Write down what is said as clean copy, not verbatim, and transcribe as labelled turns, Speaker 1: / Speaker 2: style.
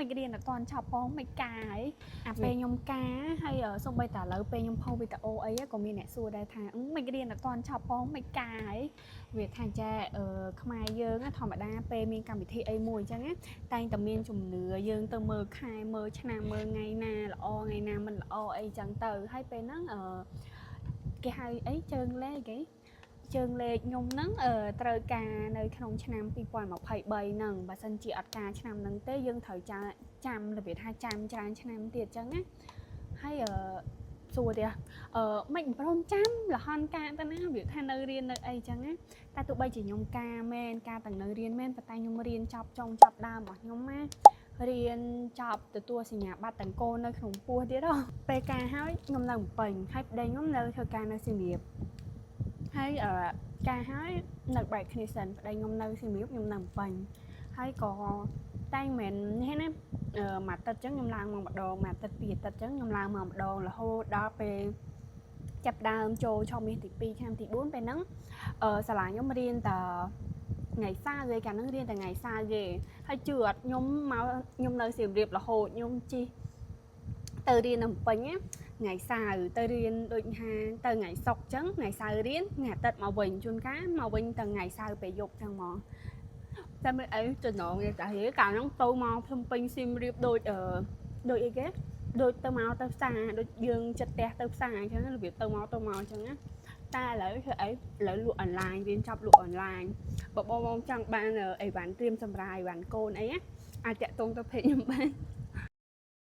Speaker 1: មិនរៀនអត់ទាន់ចប់ផងមិនការហីអាពេលខ្ញុំការហើយសូម្បីតែឥឡូវពេលខ្ញុំផុសវីដេអូអីក៏មានអ្នកសួរដែរថាមិនរៀនអត់ទាន់ចប់ផងមិនការហីវាថាចាអឺខ្មែរយើងធម្មតាពេលមានកម្មវិធីអីមួយអញ្ចឹងណាតែងតែមានជំនឿយើងទៅមើលខែមើលឆ្នាំមើលថ្ងៃណាល្អថ្ងៃណាមិនល្អអីចឹងទៅហើយពេលហ្នឹងអឺគេហៅអីជើងលេខអីជើងលេខខ្ញុំហ្នឹងអឺត្រូវការនៅក្នុងឆ្នាំ2023ហ្នឹងបើសិនជាអត់ការឆ្នាំហ្នឹងទេយើងត្រូវចាំរបៀបថាចាំច្រើនឆ្នាំទៀតចឹងណាហើយអឺសួរទៀតអឺមិនព្រមចាំលហនការទៅណារបៀបថានៅរៀននៅអីចឹងណាតែទោះបីជាខ្ញុំការមែនការទាំងនៅរៀនមែនប៉ុន្តែខ្ញុំរៀនចប់ចុងចប់ដើមរបស់ខ្ញុំណារៀនចប់ទទួលសញ្ញាបត្រទាំងកូននៅក្នុងពោះទៀតហ៎ពេលការហើយខ្ញុំនៅភ្នំពេញហើយប្តីខ្ញុំនៅធ្វើការនៅសៀមរាបហើយអឺការហើយនៅបែកគ្នាសិនប្តីខ្ញុំនៅសៀមរាបខ្ញុំនៅភ្នំពេញហើយក៏តែងមិននេះណាអឺមួយអាទិត្យចឹងខ្ញុំឡើងមកម្ដងមួយអាទិត្យពីរអាទិត្យចឹងខ្ញុំឡើងមកម្ដងរហូតដល់ពេលចាប់ដើមចូលឆមាសទី2ឆ្នាំទី4ពេលហ្នឹងអឺសាលាខ្ញុំរៀនតថ្ងៃសៅរ៍ទេកាលហ្នឹងរៀនតែថ្ងៃសៅរ៍ទេហើយជឿអត់ខ្ញុំមកខ្ញុំនៅសៀមរាបរហូតខ្ញុំជិះទៅរៀននៅភ្នំពេញណាថ្ងៃសៅរ៍ទៅរៀនដូចថាទៅថ្ងៃសុក្រចឹងថ្ងៃសៅរ៍រៀនថ្ងៃអាទិត្យមកវិញជួនកាលមកវិញទៅថ្ងៃសៅរ៍ពេលយប់ចឹងហ្មងតែមិនអីចំណងទេតាហេកាលហ្នឹងទៅមកភ្នំពេញសៀមរាបដូចអឺដូចអីគេដូចទៅមកទៅផ្សារដូចយើងចិត្តផ្ទះទៅផ្សារអញ្ចឹងរបៀបទៅមកទៅមកអញ្ចឹងណាតែឥឡូវធ្វើអីឥឡូវលក់អនឡាញរៀនចប់លក់អនឡាញបើបងបងចង់បានអីវ៉ាន់ត្រៀមសម្រាយអីវ៉ាន់កូនអីណាអាចតាក់ទងទៅ page ខ្ញុំបាន។